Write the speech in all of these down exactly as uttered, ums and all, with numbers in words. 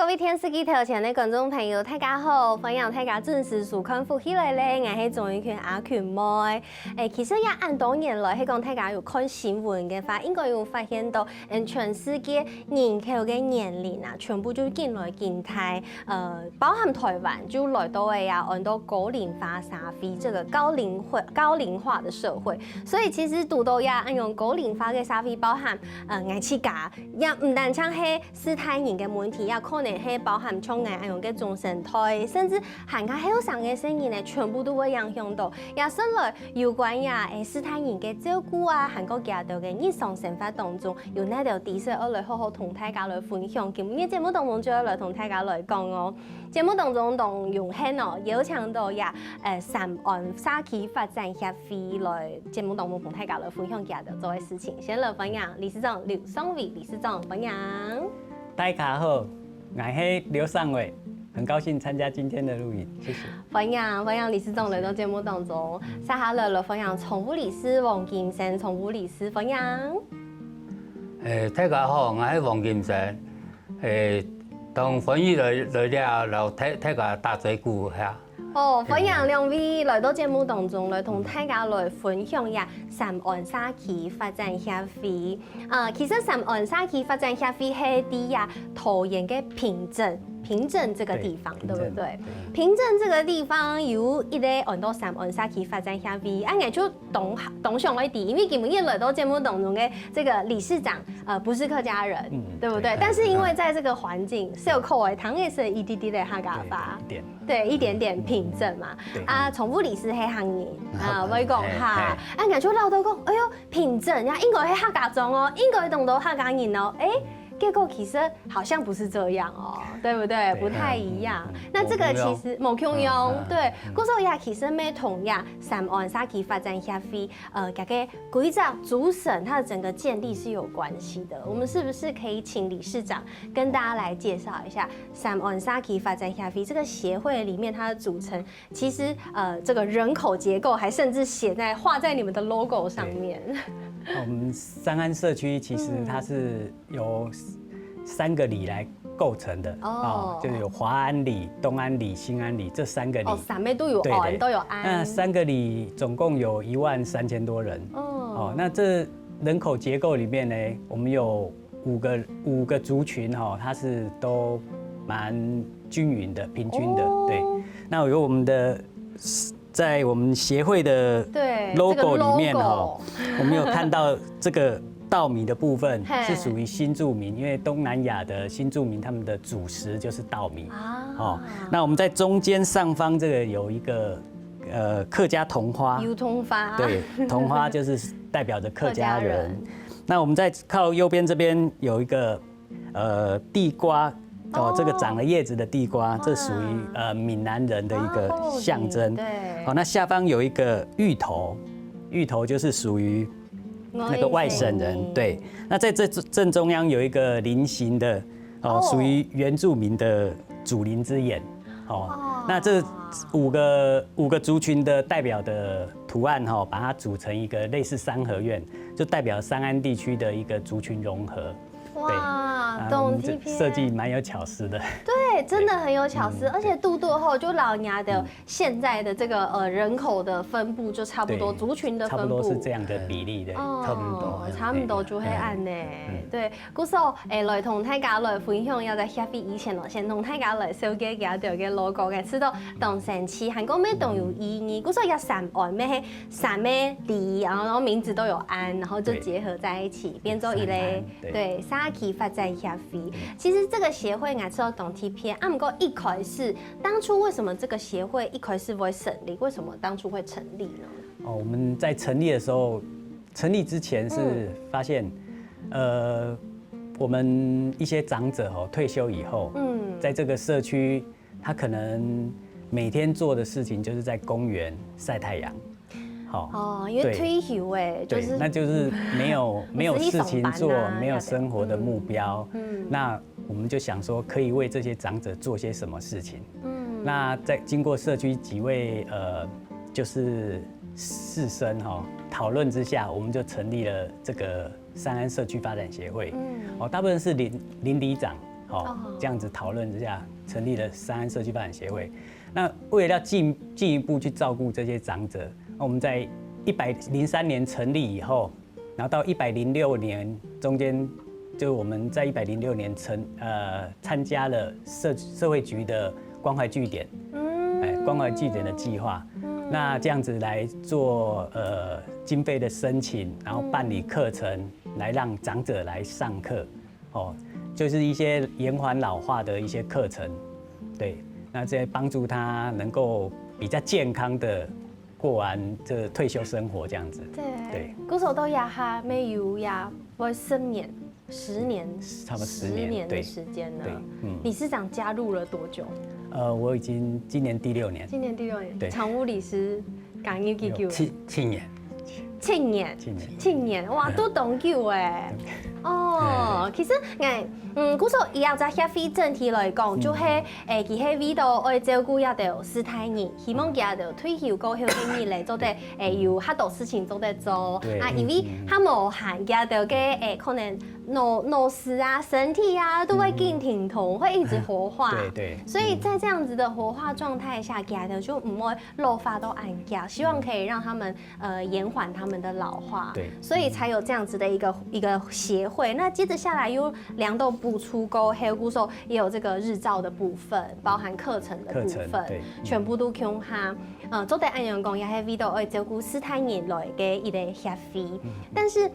各位電視機頭前个觀眾朋友，大家好！歡迎大家準時收看《福氣來了》，𠊎係鍾玉群阿群妹。欸，其實也恁多年來，係講大家有看新聞个話，應該有發現到，嗯，全世界人口个年齡啊，全部就緊來緊大。呃，包含臺灣就來到个呀，安到高齡化社會，這個高齡化高齡化的社會。所以其實堵到呀，恁樣高齡化个社會，包含呃，𠊎自家也毋單淨係 世代人个問題，也可能係包含像𠊎恁樣个中生代，甚至還較後生个細人呢，全部都會影響到。也算來有關呀，欸，世代人个照顧啊，還過佢兜个日常生活當中，有哪兜知識愛來好好同大家來分享。今日節目當中就愛來同大家來講哦。節目當中當榮幸哦，邀請到呀，呃，三安社區發展協會來節目當中同大家來分享佢兜做个事情。先來歡迎理事長劉尚偉理事長，歡迎。 大家好，𠊎係劉尚偉，很高興參加今天的錄影，謝謝。歡迎，歡迎理事長來到節目當中。接下來，來歡迎常務理事王金生，常務理事，歡迎。欸，大家好，𠊎係王金生。欸，當歡迎來，來這，摎大，大家打嘴鼓哈。 哦，歡迎兩位來到節目當中，來同大家來分享一下三安社區發展協會。呃，其實三安社區發展協會係在呀桃園个平鎮，平鎮這個地方，對，對不對？平鎮，對。平鎮這個地方有一個安到三安社區發展協會，啊，𠊎就當，當想愛知，因為今日來到節目當中个這個理事長，呃，不是客家人，嗯，對不對？對。但是因為在這個環境，小可會聽得出一滴滴个客家話。對，一點。 對，一點點平鎮嘛。對。啊，常務理事係客人，啊，啊，會講客。嘿，嘿。啊，𠊎就恅著講，哎喲，平鎮呀，應該係客家庄哦，應該當多客家人哦。欸，結果其實好像不是這樣哦，對不對？對，不太一樣。嗯，嗯，嗯。那這個其實無共樣，無共樣，嗯，對，嗯。故所也其實乜同呀三安社區發展協會，呃，這個規則組成，它的整個建立是有關係的。我們是不是可以請理事長跟大家來介紹一下 三安社區發展協會這個協會裡面，它的組成，其實，呃，這個人口結構還甚至寫在，畫在你們的logo上面。對。我們三安社區其實它是由三個里來構成的，嗯。哦。哦，就是有華安里、東安里、興安里這三個里。哦，三個都有安，對，對。都有安。那三個里總共有一萬三千多人。哦。哦，那這人口結構裡面呢，我們有五個，五個族群哈，它是都蠻均勻的，平均的，哦。對。那有我們的，在我們協會的，對，logo，這個logo。裡面哈，我們有看到這個稻米的部分，嘿。是屬於新住民，因為東南亞的新住民他們的主食就是稻米。啊。哦，那我們在中間上方這個有一個，呃，客家桐花。油桐花。對，桐花就是代表著客家人。客家人。那我們在靠右邊這邊有一個，呃，地瓜，哦，哦。這個長了葉子的地瓜，哇。這屬於，呃，閩南人的一個象徵。哦，對。好，那下方有一個芋頭，芋頭就是屬於那個外省人，外省人。對。那在這正中央有一個菱形的，哦，哦。屬於原住民的祖靈之眼。 哦，哇。那這五個，五個族群的代表的圖案哈，把它組成一個類似三合院，就代表三安地區的一個族群融合。哇，對，啊，我們這懂，這片。設計蠻有巧思的。對，真的很有巧思，嗯，而且堵堵好就摎人家的，嗯。現在的這個，呃，人口的分布就差不多，對，族群的分布。差不多是這樣的比例的。哦，差不多，差不多就係恁呢。嗯。對， 故所，欸，來同大家來分享一下在協會以前哦，先同大家來紹介佢兜个logo个，知著當生趣，還過乜當有意義。故所這三安乜係三個里，然後，然後名字都有安，然後就結合在一起，對。變做一個，三安，對。對，社區發展協會。其實這個協會𠊎知著當特別，啊，毋過一開始，當初為什麼這個協會一開始會成立？為什麼當初會成立呢？哦，我們在成立的時候，成立之前是發現，嗯。呃，我們一些長者哦，退休以後，嗯。在這個社區，他可能每天做的事情就是在公園曬太陽。好，哦，因為，對。退休欸，對，就是，那就是沒有，沒有事情做，不是去上班啊，沒有生活的目標。嗯。嗯。那我們就想說，可以為這些長者做些什麼事情。嗯。那在經過社區幾位，呃，就是士紳哈，討論之下，我們就成立了這個三安社區發展協會。嗯。哦，大部分是鄰，鄰里長，哦，这样子讨论之下，成立了三安社区发展协会。那为了要进进一步去照顾这些长者，那我们在一百零三年成立以后，然后到一百零六年中间，就我们在一百零六年成呃参加了社社会局的关怀据点，嗯，哎，关怀据点的计划。那这样子来做呃经费的申请，然后办理课程，来让长者来上课。哦，就是一些延缓老化的一些课程，对，那这帮助他能够比较健康的过完这退休生活这样子。对，对，故所到这下没有呀，我十年，十年，差不多十年，十年的时间呢。对，嗯，理事长加入了多久？呃，我已经今年第六年。今年第六年，对，常务理事 加入幾久？七七年。七年，七年，七年，哇，都當久欸。哦，其實，欸，嗯，故所以這協會整體來講，就係，欸，佢係為著愛照顧這兜序大人，希望佢兜退休過後个日子做得，欸，有較多事情做得做。啊，因為較無閒，佢兜个，欸，可能腦腦屎啊、身體啊，都會緊停動，會一直活化。對對。所以在這樣子的活化狀態下，佢兜就毋會 老化到恁遽，希望可以讓他們呃延緩他們的老化，對，所以才有這樣子的一個一個協會。那接著下來又聊到補助過，還有故所也有這個日照的部分，包含課程的部分，課程，對，全部都共下。呃，做得恁樣講，也係為著愛照顧序大人來个一個協會。但是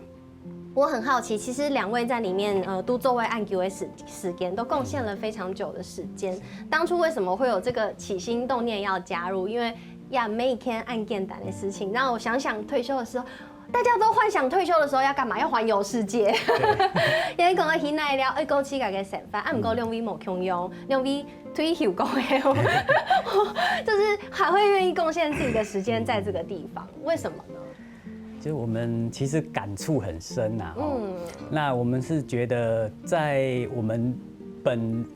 我很好奇，其實兩位在裡面，呃，都做位恁久的時時間，都貢獻了非常久的時間。當初為什麼會有這個起心動念要加入？因為也毋係一件恁簡單的事情。那我想想退休的時候，大家都幻想退休的時候要幹嘛？要環遊世界。因為講到現在了，愛過自家个生活，啊，毋過兩位無共樣，兩位退休過後，就是還會願意貢獻自己的時間在這個地方，為什麼呢？ 就我們其實感觸很深啊，吼。嗯。那我們是覺得，在我們本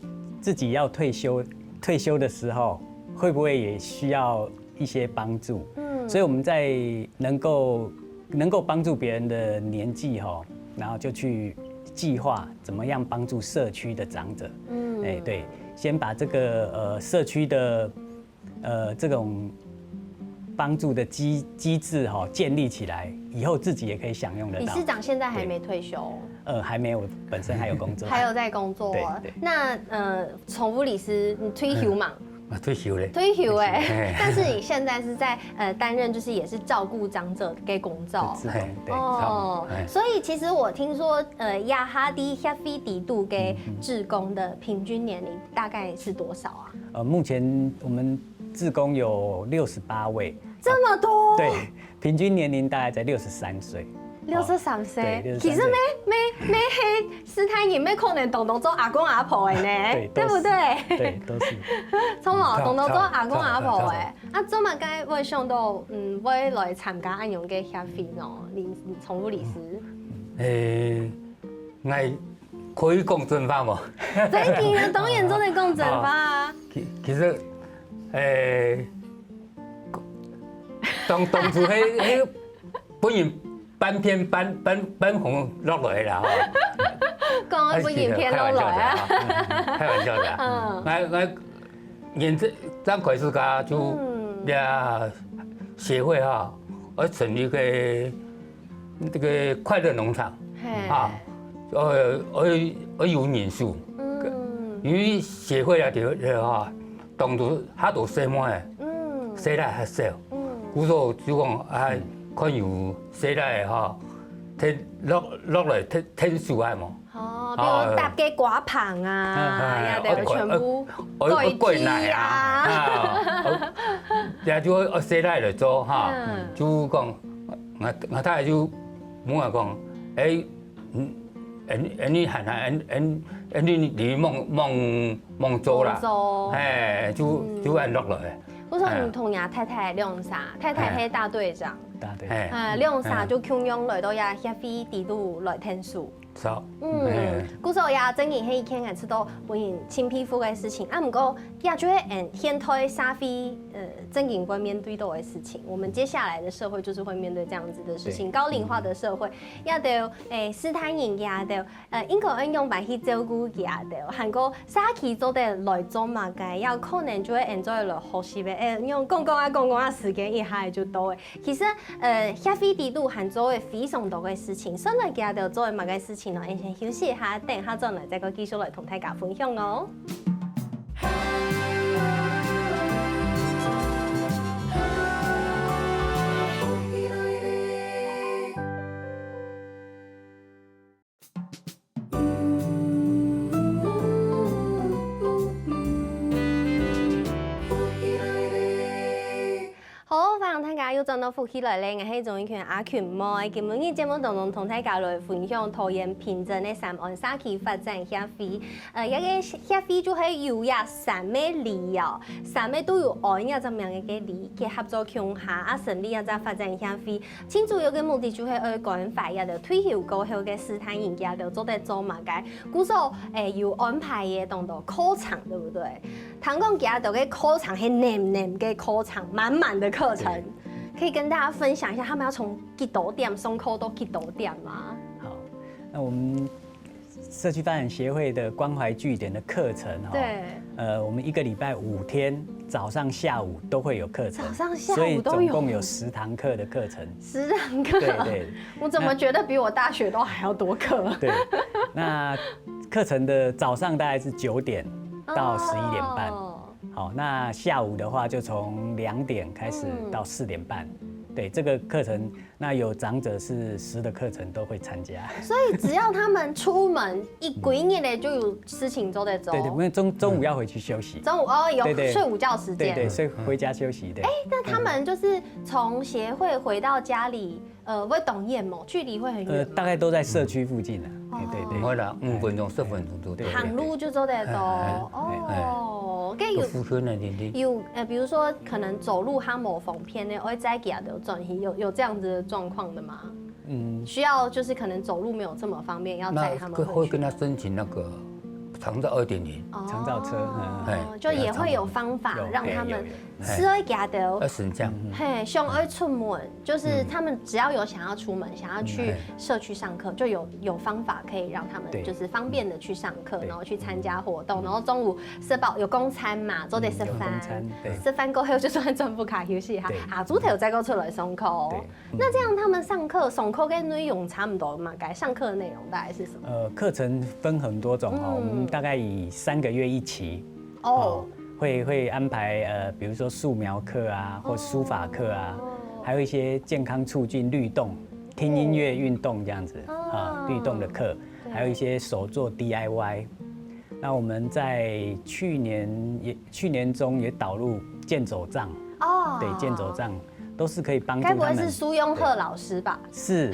自己要退休退休的時候，會不會也需要一些幫助？嗯。所以我們在能夠能夠幫助別人的年紀，吼，然後就去計劃怎麼樣幫助社區的長者。嗯。哎，對，先把這個呃社區的 呃，這種幫助的機機制哈建立起來以後，自己也可以享用得到。理事長現在還沒退休？呃，還沒有，本身還有工作。還有在工作。對，對。那呃，常務理事，你退休嘛？啊，退休咧。退休欸，退休欸。但是你現在是在呃擔任，就是也是照顧長者的工作。志工，對，哦，所以其實我聽說，呃，這下在協會底肚个志工的平均年齡大概是多少啊？ 呃，目前我們志工有六十八位。這麼多？對，平均年齡大概在六十三歲。六十三歲，對，六十三歲。其實無無無係序大人，無可能當當做阿公阿婆个呢，對，對不對？對，都是。著無？當當做阿公阿婆个。啊，做麼个會想到，嗯，會來參加恁樣个協會呢？你你常務理事？欸， 𠊎可以講真話無？正經啊，當然做得講真話啊。其其實，欸，當當初係係分人半騙半半半紅落來啦，吼。講分人騙落來啊。開玩笑的啊，開玩笑的啊。嗯。𠊎𠊎 原則上開始个就這協會哈，愛成立个這個快樂農場，哈，呃，愛愛有人數，因為協會啊，就哈，當初較多細妹，細倈較少，故所就講，哎，看有細倈个哈，𢯭落落來𢯭𢯭手啊嘛。 哦，比如搭个瓜棚啊，啊，也得全部愛愛愛愛愛奶啊，啊，也就愛細倈來做哈，就講，𠊎𠊎太太就問𠊎講，欸，嗯，恁恁你喊啊，恁恁恁你你望望望做啦，望做。嘿，就就恁落來。我說你同你太太兩儕，太太係大隊長，大隊長。呃，兩儕就共樣來到這協會底肚來𢯭手。少。嗯，故所也正經係一件𠊎試著分人盡佩服个事情。啊，毋過也就係嗯現代社會呃正經會面對到个事情。我們接下來的社會就是會面對這樣子的事情，高齡化的社會，也都誒斯坦人也都呃應該愛仰般去照顧佢兜，還過社區做得來做麼个，也可能就會嗯做得來學習个。誒，用講講啊講講啊，時間一下就到了。 其實，呃，協會底肚還做了非常多个事情，算來佢兜做了麼个事情呢？𠊎先休息一下，等一下轉來再過繼續來同大家分享哦。好，歡迎大家又轉到福氣來了，𠊎係鍾意權阿權妹。今晡日節目當中同大家來分享桃園平鎮个三安社區發展協會。呃，這個協會就係由這三個里哦，三個都有安這隻名个里，結合做共下，啊，成立這隻發展協會。 盡主要个目的就係愛關懷這兜退休過後个斯坦人佢兜做得做麼个。故所，誒，有安排个當多課程，對不對？聽講佢兜个課程係滿滿个課程，滿滿的課程，可以跟大家分享一下，他們要從幾多點上課到幾多點嗎？好，那我們社區發展協會的關懷據點的課程，哈，對。呃，我們一個禮拜五天，早上、下午都會有課程，早上、下午都有。所以總共有十堂課的課程。十堂課？對，對。我怎麼覺得比我大學都還要多課？對，那課程的早上大概是九點到十一點半。哦。好，那下午的話就從兩點開始到四點半。嗯。對，這個課程 那有長者是十的課程都會參加。所以只要他們出門一歸日呢，就有事情做得做。對，對，因為中，中午要回去休息。中午，哦，有，對，對。睡午覺時間。對，對，所以回家休息，對。哎，那他們就是從協會回到家裡，呃，會當遠嗎？距離會很遠嗎？呃，大概都在社區附近啊。哦。哎，對，對。毋會啦，五分鐘、十分鐘就到。對，對，對。行路就做得到。哎，哎，哎，哎。哦，該有，就附近的，對，對。有，呃，比如說可能走路較無方便呢，會載佢兜轉去，有，有這樣子的狀況的嗎？ 嗯。需要就是可能走路沒有這麼方便，要載他們回去。那會跟他申請那個長照二點零。哦，長照車，嗯。哎，就也會有方法讓他們，有，有，有，有。是會佢兜，要申請。嘿，想要出門，就是他們只要有想要出門，想要去社區上課，就有，有方法可以讓他們就是方便的去上課，對。然後去參加活動，然後中午吃飽，有供餐嘛，做得食飯。嗯，有供餐，對。食飯過後就算轉屋下休息哈，對。下晝頭再過出來上課哦。對。 那這樣他們上課，上課的內容差不多嘛？該上課的內容大概是什麼？呃，課程分很多種哦，嗯。我們大概以三個月一期，哦。哦，會，會安排，呃，比如說素描課啊，或書法課啊，哦。還有一些健康促進、律動、聽音樂、運動這樣子，哦。啊，律動的課，對。還有一些手作D I Y。那我們在去年也，去年中也導入健走杖，哦。對，健走杖 都是可以幫助他們。該不會是蘇永赫老師吧？對。是。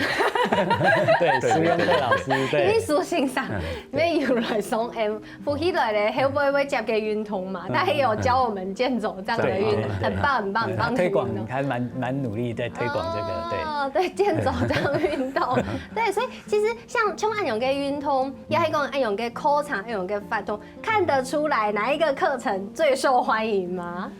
對，對，蘇永赫老師，對。對。因為蘇先生，嗯，對。因為有來上M，福氣來了，後尾會接个運動嘛，嗯，他也有教我們健走這樣的運動，對，對，對。很棒，很棒，很棒的運動。嗯，他推廣，他蠻，蠻努力在推廣這個，對。哦，對，健走這樣運動。對，所以其實像，像恁樣个運動，也還有恁樣个課程，恁樣个活動，看得出來哪一個課程最受歡迎嗎？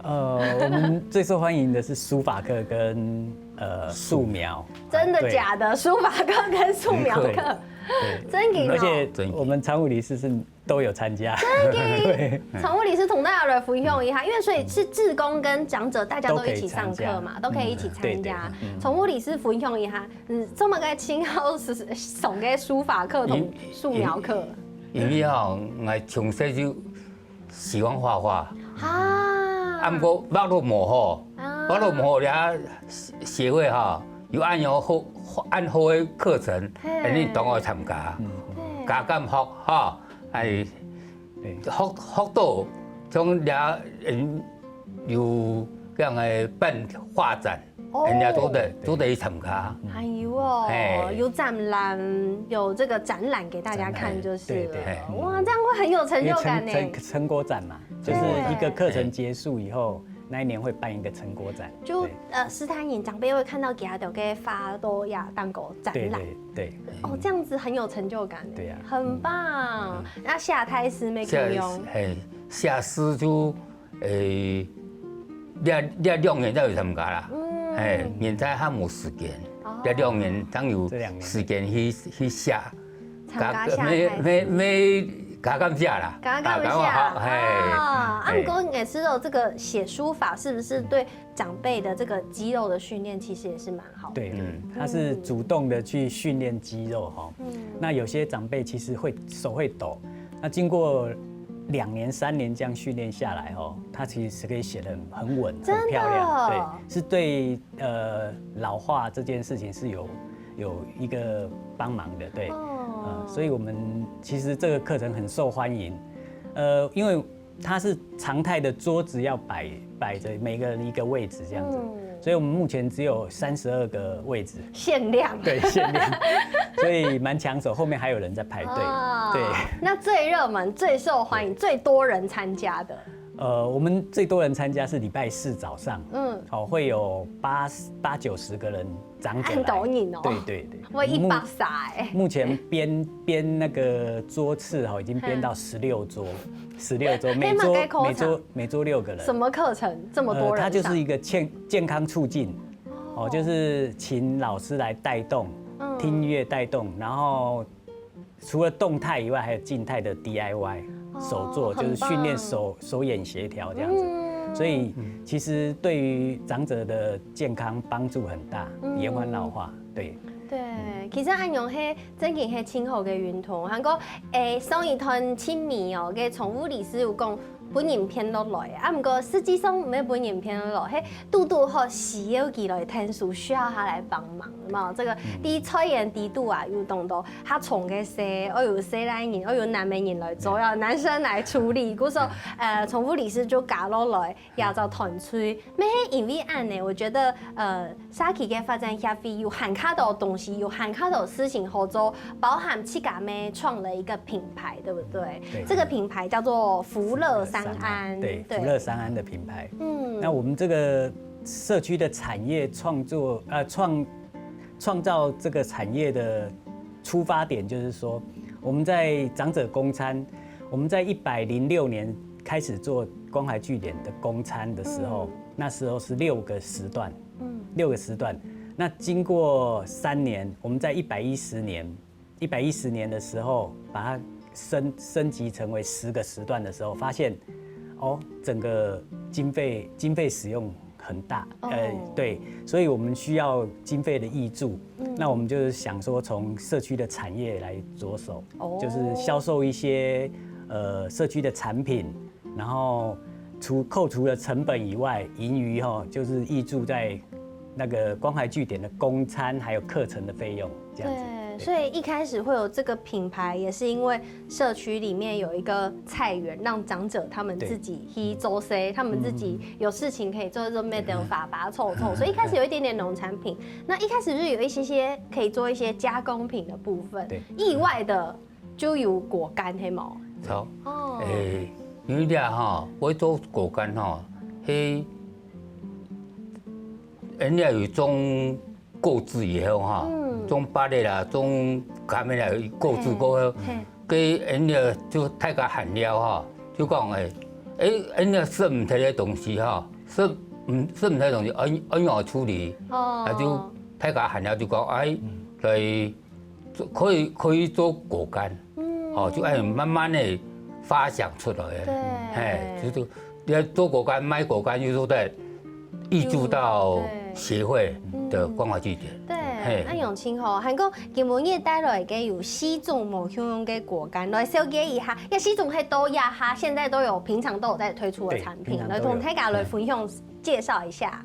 呃，我們最受歡迎的是書法課跟，呃，素描。真的假的？對。書法課跟素描課，對。對。真的哦。而且我們常務理事是都有參加。真的？對。常務理事同大家來分享一下，因為所以是志工跟長者大家都一起上課嘛，都可以參加。都可以一起參加。嗯，對，對，嗯。常務理事分享一下，嗯，這麼个稱號是上个書法課同素描課。因，因，因為吼，𠊎從細就 喜歡畫畫。啊。啊，毋過畫到無好，啊。畫到無好，了協會吼，有恁樣好，恁好个課程，嘿。恁樣當愛參加，對。加減學吼，哎，對。學，學到，像了，嗯，有這樣个辦畫展， 哦。人家都得，都得去參加。還有哦，嘿。有展覽，有這個展覽給大家看就是了。展覽，對，對，對。哇，這樣會很有成就感呢。因為成，成，成果展嘛，就是一個課程結束以後，那一年会办一个成果展。就对呃，斯坦人长辈会看到佢个花都呀蛋糕展对览。对对，哦，这样子很有成就感，对啊很棒。那下台是没下用，嘿，下师就诶，这这两年才有参加啦，嗯嘿，现在还无时间哦，这两年正有这两年时间去去写，参加下没台没没，加感谢啦，刚刚看一加感谢下嘿，啊，啊，嘿不过也是有这个写书法，是不是对长辈的这个肌肉的训练其实也是蛮好的？对，嗯他是主动的去训练肌肉哈。嗯那有些长辈其实会手会抖，那经过两年三年这样训练下来哦，他其实是可以写得很很稳、真的很漂亮，哦对，是对呃老化这件事情是有有一个帮忙的，对，哦嗯，所以我们其实这个课程很受欢迎，呃，因为它是常态的桌子要摆摆着每个人一个位置这样子，嗯所以我们目前只有三十二个位置，限量。对，限量，所以蛮抢手，后面还有人在排队，哦对。那最热门、最受欢迎、最多人参加的，呃，我们最多人参加是礼拜四早上，嗯，哦，会有八八九十个人长者来，很多人哦对对对，我一目百三哎，目前编编那个桌次哈，已经编到十六桌，十六桌，每那蛮该桌每考场桌每桌六个人什。么课程这么多呃，人上？它就是一个健健康促进，哦，就是请老师来带动，嗯听音乐带动，然后除了动态以外，还有静态的 D I Y 手作，哦很棒就是训练手手眼协调这样子。嗯所以其实对于长者的健康帮助很大，嗯延缓老化。对，对，其实恁樣係真正係真好个运动。還過，誒，上一段親密哦，个寵物理師有講，分人騙落來，啊，毋過實際上毋係分人騙落來，係堵堵好需要佢來𢯭手，需要他來幫忙嘛。這個在菜園底肚啊，有當多較重个事，愛有細倈人，愛有男个人來做，要男生來處理。故所，呃，寵物理師就加落來， 也做團隊。乜係因為恁呢，我覺得，呃，社區个發展協會有還較多東西，有還較多事情好做，包含自家乜創了一個品牌，對不對？對這個品牌叫做福樂三安，對，福樂三安的品牌。嗯那我们这个社区的产业创作，呃，创创造这个产业的出发点，就是说，我们在长者公餐，我们在一百零六年开始做关怀据点的公餐的时候，嗯那时候是六个时段，嗯六个时段。那经过三年，我们在一百一十年，一百一十年的时候，把它升升级成为十个时段的时候，发现，哦，整个经费经费使用很大，哦呃，对，所以我们需要经费的挹注。嗯那我们就是想说，从社区的产业来着手，哦就是销售一些呃社区的产品，然后除扣除了成本以外，盈余哈，就是挹注在那个关怀据点的供餐还有课程的费用这样子。对，所以一开始会有这个品牌，也是因为社区里面有一个菜园，让长者他们自己去做事，他们自己有事情可以做，做没得法把它凑凑，所以一开始有一点点农产品。那一开始是有一些些可以做一些加工品的部分，对意外的就有果干，嘿吗？好，哦，诶，因为这吼，我做果干吼，迄，人家有种果子以后哈，嗯种芭乐啦，种柑的啦，果子过后，嘿，给人家就大家闲聊哈，就讲诶，诶，人家食毋得的东西哈，食毋食毋得的东西，按按怎处理？哦，啊，就大家闲聊就讲，哎，来做可以可以做果干，嗯哦，就哎慢慢的发想出来的，对嘿，就是你要做果干卖果干，又说在挹注到对协会的关怀据点，对，嘿那永清吼，还讲今晡日带来个有四种无共样个果干，来小解一下，因为四种系都呀哈，现在都有，平常都有在推出的对产品，平常都有来同大家来分享介绍一下。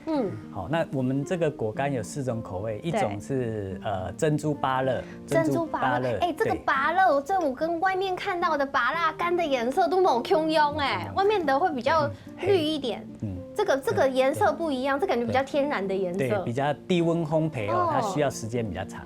嗯，好，那我们这个果干有四种口味，一对种是呃珍珠芭乐，珍珠芭乐，哎、这个对芭乐，这我跟外面看到的芭乐干的颜色都没有共样哎，外面的会比较绿一点，嗯，这个这个颜色不一样，这感觉比较天然的颜色对，比。较低温烘焙哦哦，它需要时间比较长，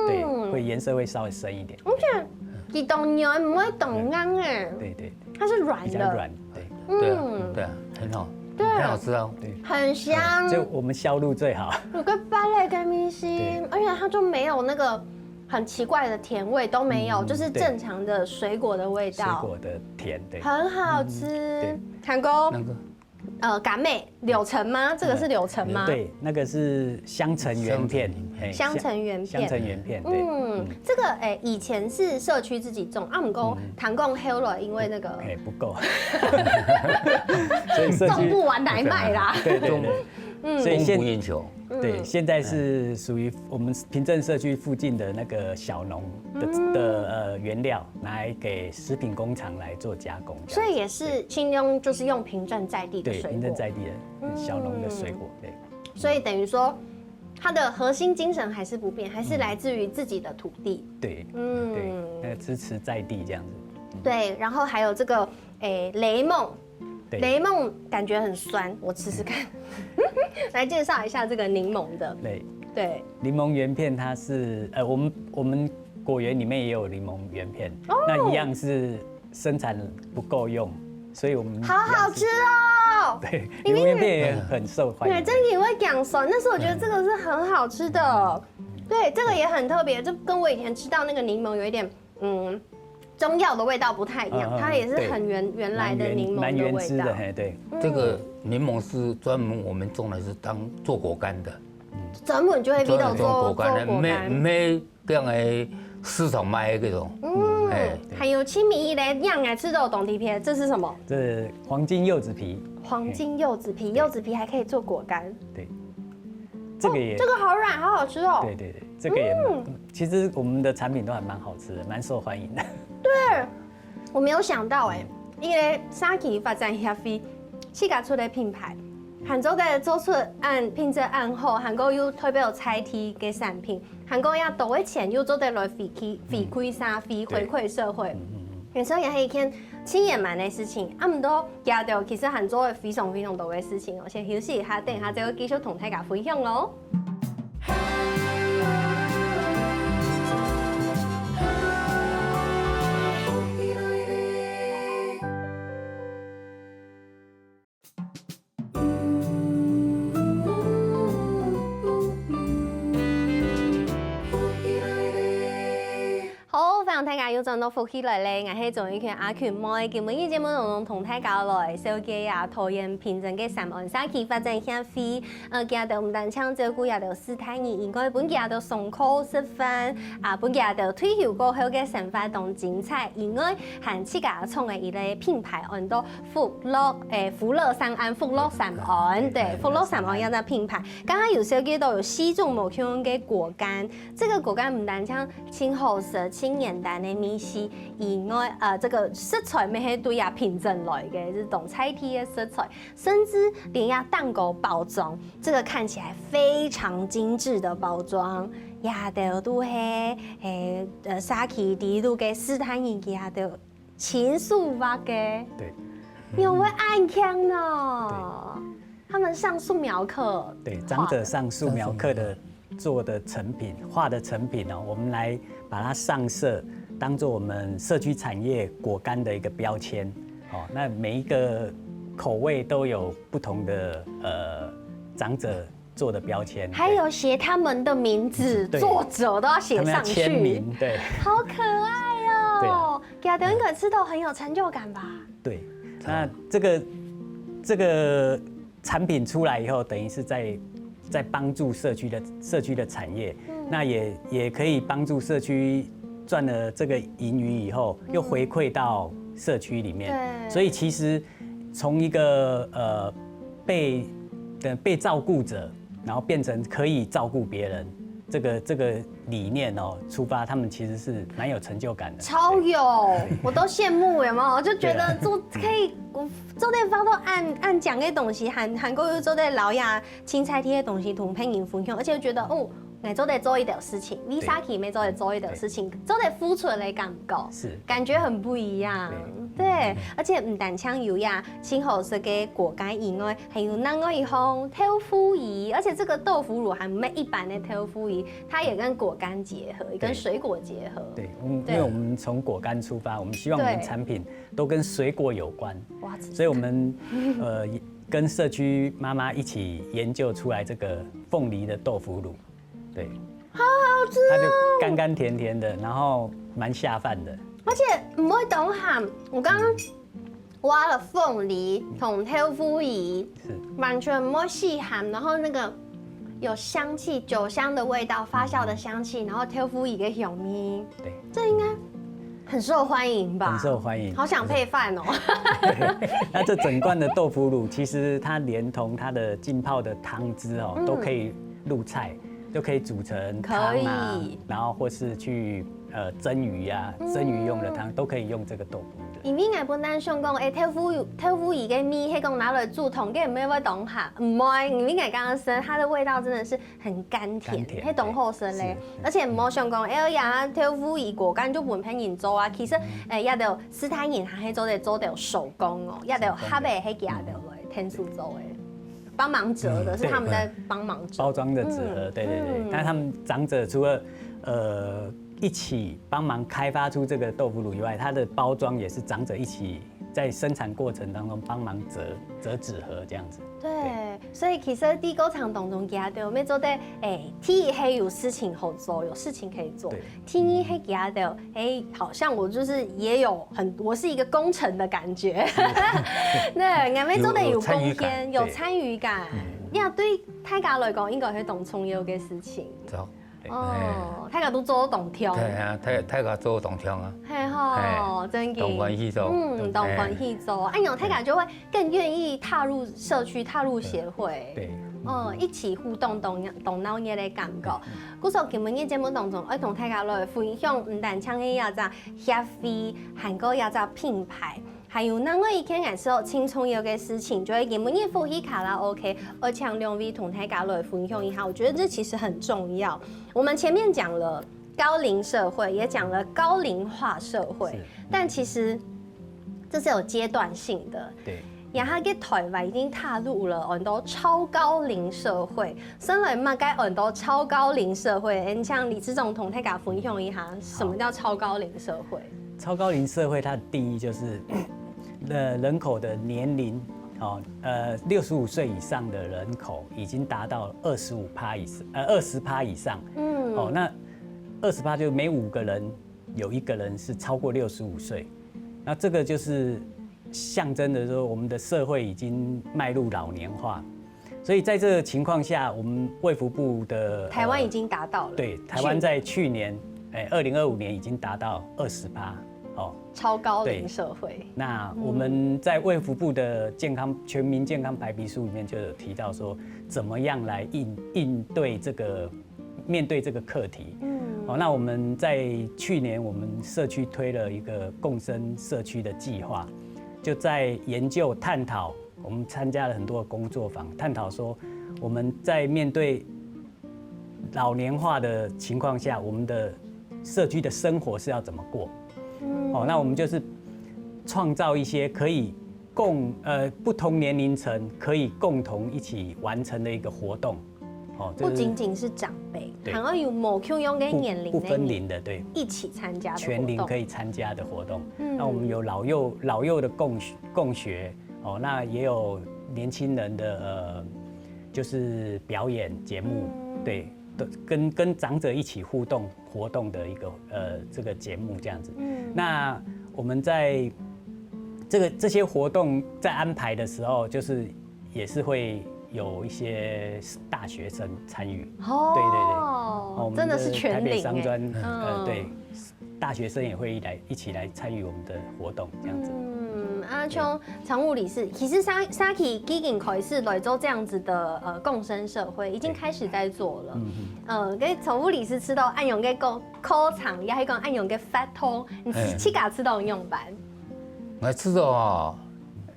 对，嗯，会颜色会稍微深一点。而且佢当软，不会当硬哎，对对，它是软的，比较软，对。对啊嗯，对啊，很好。对，很好吃啊。对，很香，就我们销路最好。有个芭乐跟米西对，而且它就没有那个很奇怪的甜味都没有，嗯就是正常的水果的味道，水果的甜，对，很好吃对。韩哥，那个呃，感妹柳橙吗？这个是柳橙吗？，对，那个是香橙圆片，嘿香橙圆片香橙圆片，对，嗯，这个诶，以前是社区自己种，啊，毋过糖讲后来因为那个哎，不够，所以社区种不完来卖啦。对对对，所以现供不应求。对，现在是属于我们平镇社区附近的那个小农的的呃原料，拿来给食品工厂来做加工，这样子所以也是尽量就是用平镇在地的对水果，平镇在地的小农的水果，对所以等于说，它的核心精神还是不变，还是来自于自己的土地。对嗯对，那个支持在地这样子，对，然后还有这个诶雷梦，对雷梦感觉很酸，我吃吃看。来介绍一下这个柠檬的，对。对，柠檬圆片它是呃，我们我们果园里面也有柠檬圆片，那一样是生产不够用，所以我们好好吃哦。对，因为面也很受欢对，迎。真的也会讲酸，但是我觉得这个是很好吃的。对，这个也很特别，就跟我以前吃到那个柠檬有一点，嗯，中药的味道不太一样，嗯嗯它也是很原原来的蛮原柠檬蛮的味道原汁的，。嘿，对，这个柠檬是专门我们种的，是当做果干的，专门就会味道专门种做果干的，做果干，没没这样的市场卖的这种，嗯哎，还有青米一嘞，样来吃到懂皮皮，这是什么？这黄金柚子皮，黄金柚子皮，柚子皮还可以做果干，对，这个也哦这个好软，好好吃哦。对对对，这个也蛮，其实我们的产品都还蛮好吃的，蛮受欢迎的。我没有想到哎，因为社区发展协会自家出的品牌，还做得做出恁品质恁好，还过又代表在地个产品，还过也多个钱又做得来回馈回馈社会，回对馈社会。所以也是一件真圆满的事情，啊，毋过也就其实还做了非常非常多的事情哦。先休息一下，等一下再会继续同大家分享哦。 好，欢迎大家又轉到福氣來了，𠊎係鍾玉權阿權妹。今晡日節目當中同大家來紹介啊，桃園平鎮个三安社區發展協會。呃，佢兜毋單淨照顧佢兜序大人以外，分佢兜上課食飯，啊，分佢兜退休過後个生活當精彩以外，還自家創个一個品牌，安到福樂，誒，福樂三安，福樂三安，對，福樂三安這隻品牌。剛剛有紹介到有四種無共樣个果乾， 這個果乾毋單淨盡好食、盡簡單个味緒以外，呃，這個食材乜係對啊平鎮來个，這種在地个食材，甚至連啊蛋糕包裝，這個看起來非常精緻的包裝，這兜都係，誒，呃，社區裡肚个序大人佢兜親手畫个，对，有會恁慶呢？他們上素描課，对，長者上素描課的做的成品、畫的成品哦，我們來把它上色，當做我們社區產業果乾的一個標籤。哦，那每一個口味都有不同的呃長者做的標籤，還有寫他們的名字，對作者都要寫他們要上去，簽名，对。好可愛哦！感覺應該吃到很有成就感吧？对，那这个这个产品出来以后，等于是在在帮助社区的社区的产业，那也也可以帮助社区赚了这个盈余以后，又回馈到社区里面。对所以其实从一个呃被的被照顾者，然后变成可以照顾别人，这个这个理念哦出发，他们其实是蛮有成就感的。超有，我都羡慕，有没有？就覺得做可以，我做得畫到恁恁靚个東西，還還過又做得摎這青菜地个東西同別人分享，而且覺得哦，𠊎做得做一點事情，為社區乜做得做一點事情，做得付出个感覺，是感覺很不一樣。對對，而且毋單淨有這盡好食个果乾以外，還有另外一項豆腐乳，而且這個豆腐乳還毋係一般个豆腐乳，它也跟果乾結合，也跟對水果結合。对，嗯，对因为我们从果干出发，我们希望我们对产品都跟水果有关，哇，所以我们呃也跟社区妈妈一起研究出来这个凤梨的豆腐乳，对，好好吃哦，它就甘甘甜甜的，然后蛮下饭的。而且毋會當鹹。我剛剛挖了凤梨同豆腐乳，是，完全毋會死鹹，然後那個有香氣、酒香的味道、發酵的香氣，然後豆腐乳的香味，对，這應該很受歡迎吧？很受欢迎。好想配饭哦。那这整罐的豆腐乳，其实它连同它的浸泡的汤汁哦，嗯都可以入菜，就可以煮成汤啊可以，然后或是去呃蒸鱼啊，蒸鱼用的汤都可以用这个豆腐乳的。因為𠊎本來想講，哎，豆腐豆腐乳个味，係講拿來煮湯，个毋會會當鹹，毋會，因為𠊎剛剛說它的味道真的是很甘甜，甘甜係當好食咧。是而且毋好想講，哎呀，豆腐乳果乾就分別人做啊，其實，哎，也都斯大人還係做得做得手工哦，也都合个係佢兜來天数做的，帮忙折的，嗯是他们在帮忙折。包装的纸盒，嗯对对对。嗯那他们长者除了呃一起帮忙开发出这个豆腐乳以外，它的包装也是长者一起在生产过程当中帮忙折折纸盒这样子。对，所以其實在過程當中，佢兜乜做得，哎，第一係有事情好做，有事情可以做。对第二係佢兜，哎，好像我就是也有很，我是一个工程的感觉。對，𠊎乜做得有貢献，有有参与感有参与感。你看對大家來講，應該係當重要个事情。走。哦，大家都做得當暢。对啊，大大家做當暢啊。係吼，真个。當歡喜做嗯，當歡喜做。哎喲，大家就會更願意踏入社區，踏入協會。对，哦，一起互動，當當鬧熱个感覺。故所今晡日節目當中，愛同大家來分享，毋單淨係這隻協會，還過這隻品牌，還有另外一件也係盡重要个事情，就係今晡日福氣卡拉OK，愛請兩位同大家來分享一下。我覺得這其實很重要。我們前面講了高齡社會，也講了高齡化社會，是但其實這是有階段性的。对。然後个台灣已經踏入了很多超高齡社會，先來麼个很多超高齡社會，嗯，請理事長同大家分享一下，什麼叫超高齡社會？超高龄社会它的定义就是，呃，人口的年龄，哦，呃，六十五岁以上的人口已经达到二十五趴以上，呃，二十趴以上。嗯，哦，那二十趴就每五个人有一个人是超过六十五岁，那这个就是象征的说，我们的社会已经迈入老年化。所以在这个情况下，我们卫福部的台湾已经达到了。对，台湾在去年，哎，二零二五年已经达到二十趴哦。超高龄社会。那我们在卫福部的健康全民健康白皮书里面就有提到说，怎么样来应应对这个面对这个课题。嗯，哦，那我们在去年我们社区推了一个共生社区的计划，就在研究探讨，我们参加了很多的工作坊，探讨说我们在面对老年化的情况下，我们的社区的生活是要怎么过？哦，那我们就是创造一些可以共呃不同年龄层可以共同一起完成的一个活动。哦，不仅仅是长辈，对还要有某 Q 用个年龄不分龄的，对，一起参加的活动。全龄可以参加的活动。那我们有老幼老幼的共学共学哦，那也有年轻人的呃，就是表演节目，对，跟跟长者一起互动活动的一个呃这个节目这样子。那我们在这个这些活动在安排的时候，就是也是会有一些大学生参与。哦，对对对，哦，我们真的是全台北龄哎。商专，嗯呃，对，大学生也会来一起来参与我们的活动，这样子。嗯，啊，像常务理事，其实沙沙奇基金开始来做这样子的呃共生社会，已经开始在做了。嗯，跟常务理事知道恁样个课课程，也系讲恁样个活动，你自己家知道用办？我知道哦，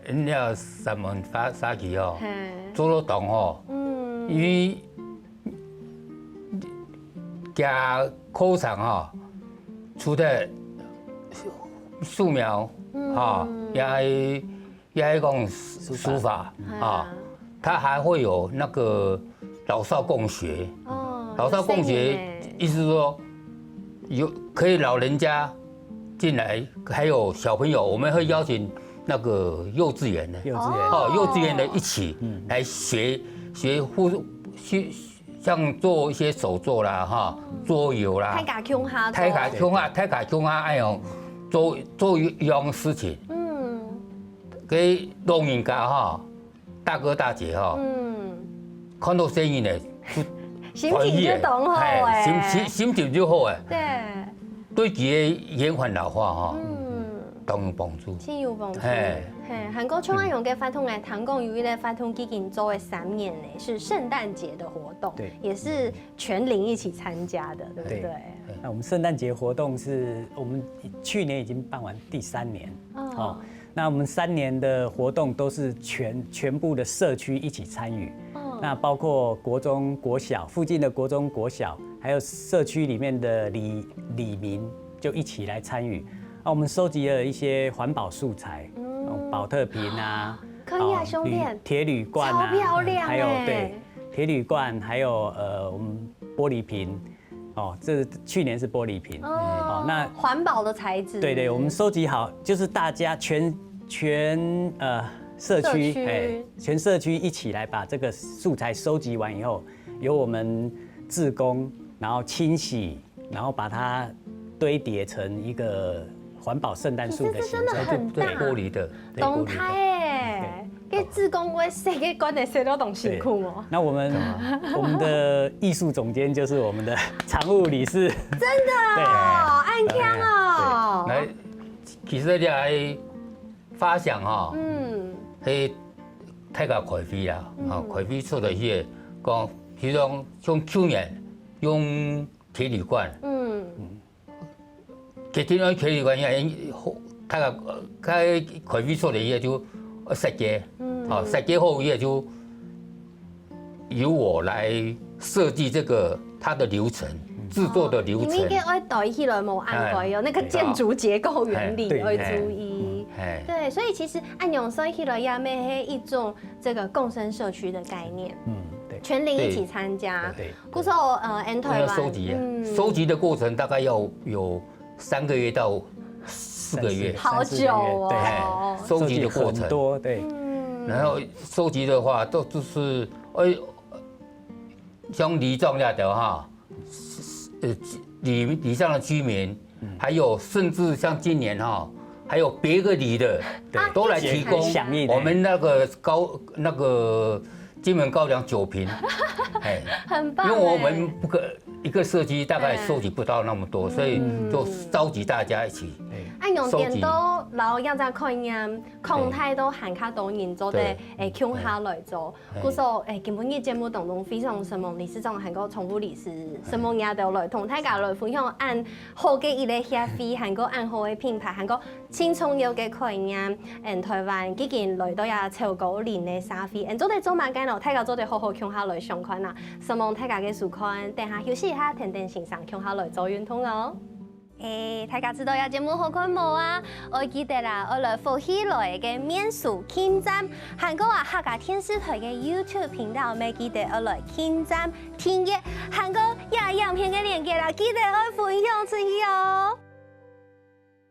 人家三门沙沙奇哦，嘿，做了懂哦，嗯，因为加课程哦，除了素描啊，也也讲书法啊，他还会有那个老少共学。哦，老少共学有声音耶意思是说，有可以老人家进来，还有小朋友，我们会邀请那个幼稚园的，幼稚园。哦，幼稚园的一起来学，学互，学，像做一些手作啦，哈，桌游啦，大家共下做。大家共下，大家共下，哎呦，做，做一样事情。嗯。给老人家哈，大哥大姐哈，嗯。看到細人呢，就心情就當好欸。嘿，心，心，心情就好欸。對。对佢个延缓老化哈，嗯。当有帮助。真有帮助。嘿。嘿，還過像恁樣个活動欸，聽講有一个活動已經做了三年呢，是聖誕節的活動，對。也是全齡一起參加的，對不對？對。那我們聖誕節活動是我們去年已經辦完第三年，嗯。哦，那我們三年的活动都是全，全部的社區一起參與。嗯。那包括国中、国小，附近的国中、国小，还有社区里面的里，里民就一起来参与。啊，我们收集了一些环保素材，嗯。那种保特瓶啊，可以啊，哦，兄弟。铁，铁铝罐啊，超漂亮欸。还有，对，铁铝罐，还有，呃，我们玻璃瓶，哦，这去年是玻璃瓶。哦，哦，那环保的材质。对，对，我们收集好，就是大家全，全，呃，社区，社区。哎，全社区一起来把这个素材收集完以后，由我们志工，然后清洗，然后把它堆叠成一个环保圣诞树的形状。其实这真的很大。对，玻璃的，对，玻璃的。当大欸，对。给志工个设计官的设计都懂辛苦哦。对，那我们，我们的艺术总监就是我们的常务理事。真的哦，对。恁强哦。对，来，其实这个发想哈，嗯。嘿，大家开会啊，嗯。啊，开会出来去讲，比如讲像去年用铁旅馆，嗯。 決定愛開旅館，因為大家，呃，該開會出來，伊就設計，嗯。好，設計好，伊就由我來設計這個它的流程，製作的流程。因為這個愛對起來無恁該哦，哎，那個建築結構原理愛注意。對，哎，哎。對，所以其實恁樣算起來，也乜係一種這個共生社區的概念。嗯，對。全齡一起參加。對。 故所，呃，𫣆台灣，我要收集啊，嗯。收集的过程大概要有三个月到四个月。三四个，好久哦。三四个月，对。哎，收集的过程。收集很多，对。嗯。然后收集的话，都，都是，哎，像里长那条哈，呃，里，里上的居民，嗯。还有甚至像今年哈，还有别个里的，对。都来提供响应的。我们那个高，那个金门高粱酒瓶，哎，很棒哎。因为我们不可，一个社区大概收集不到那么多，哎。所以就召集大家一起收集。哎。恁樣顛倒摎這隻概念，擴大到還較多人做得，对。哎，共下來做。哎。故所，哎，今晡日節目當中非常承蒙理事長還過常務理事，承蒙你兜來同大家來分享恁好个一个協會，還過恁好个品牌，還過 盡重要个概念，嗯，台灣已經來到也超過零个社會，嗯，做得做麼个呢？大家做得好好共下來想看啊！承蒙大家个收看，等下休息一下，跈等先生共下來做運動哦。欸，大家知道這節目好看無啊？愛記得啦，愛來福氣來个面書撳讚，還過啊，客家電視台个YouTube頻道，乜記得愛來撳讚、訂閱，還過這影片个連結啦，記得愛分享出去哦。